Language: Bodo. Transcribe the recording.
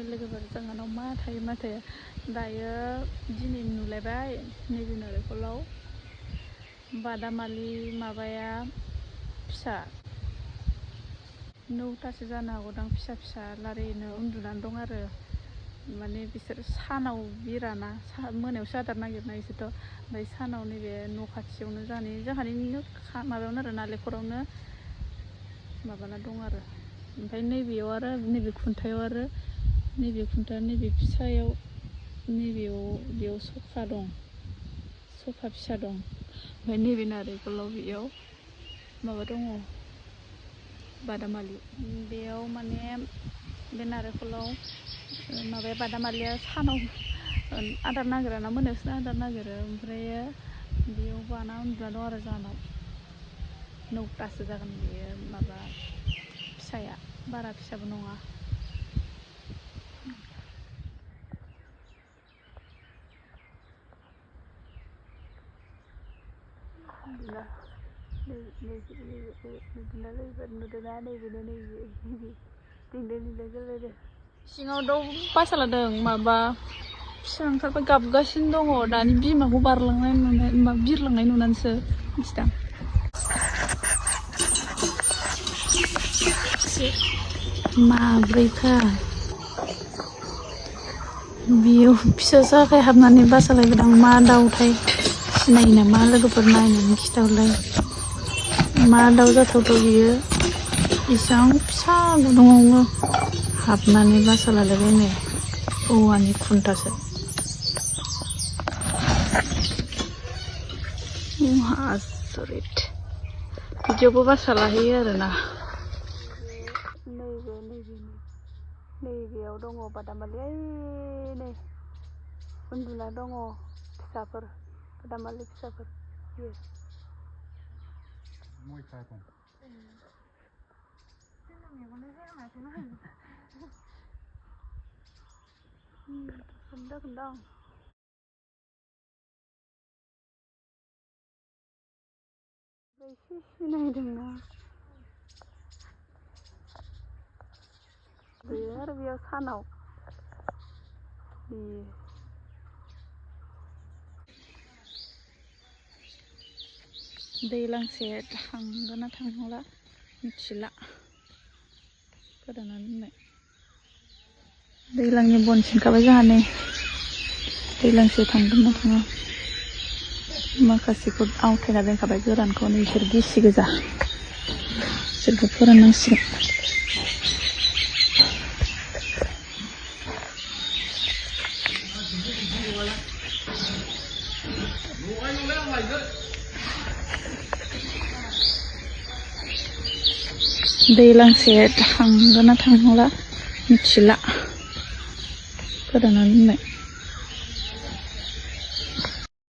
लोगोफोर जोंहानाव मा थायो दायो दिनै नुलायबाय नैबे नारेंखलाव बादामालि माबाया फिसा 9थासो जानो हागौदां फिसा लारिनो उन्दुनानै दं आरो माने बिसोर सानाव बिराना मोनायावसो आदार नागिरना इसोरथ' ओमफ्राय सानाव नैबे न' खाथियावनो जोंहानिनो माबायावनो आरो नालेंखरावनो माबाना दं आरो ओमफ्राय नैबेयाव आरो नैबे खुन्थायाव आरो नैबे खुन्था नैबे फिसायाव बेयाव सखा दं सखा फिसा दं ओमफ्राय नैबे नारेंखलाव बेयाव माबा दङ बादामालि बेयाव माने बे नारेंखलाव माबाया बादामालिया सानाव आदार नागिराना मोनायावसो आदार नागिरो ओमफ्राय बेयाव बाना उन्दुना दं आरो जोंहानाव 9थासो जागोन बेयो माबा फिसाया बारा फिसाबो नङा सिङाव दाउ बासा लादों माबा फिसा ओंखारबाय गाबगासिनो दङ दानि बिमाखौ बिरलांनाय नुनानैसो मिथिदां माब्रैखा बेयाव फिसा जाखाय हाबनानै बासा लायबोदां मा दाउथाय सिनायो नामा लोगोफोर नायनानै खिथाहरलाय मा दाउ जाथावथाव बियो इसां फिसा गुदुङावनो हाबनानै बासा लालायबायनो औवानि खुन्थासो आसरित बिदियावबो बासा लाहैयो आरोना नैबेयाव दङ बादामालि नै उन्दुना दङ फिसाफोर बादामालि फिसाफोर एसे सिनायदोंना बेयो आरो बेयाव सानाव दैलांसे थांगोन ना थांला मिथिला फोरानना दोननाय दैलांनि बन सिनखाबाय जोंहा नै दैलांसे थांगोन ना थाङा माखासेखौ आवथायना दोनखाबाय गोरानखौ बिसोर गिसि गोजा बिसोरखौ फोराननांसिगोन दैलांसे थांगोन ना थांला मिथिला फोरानना दोननाय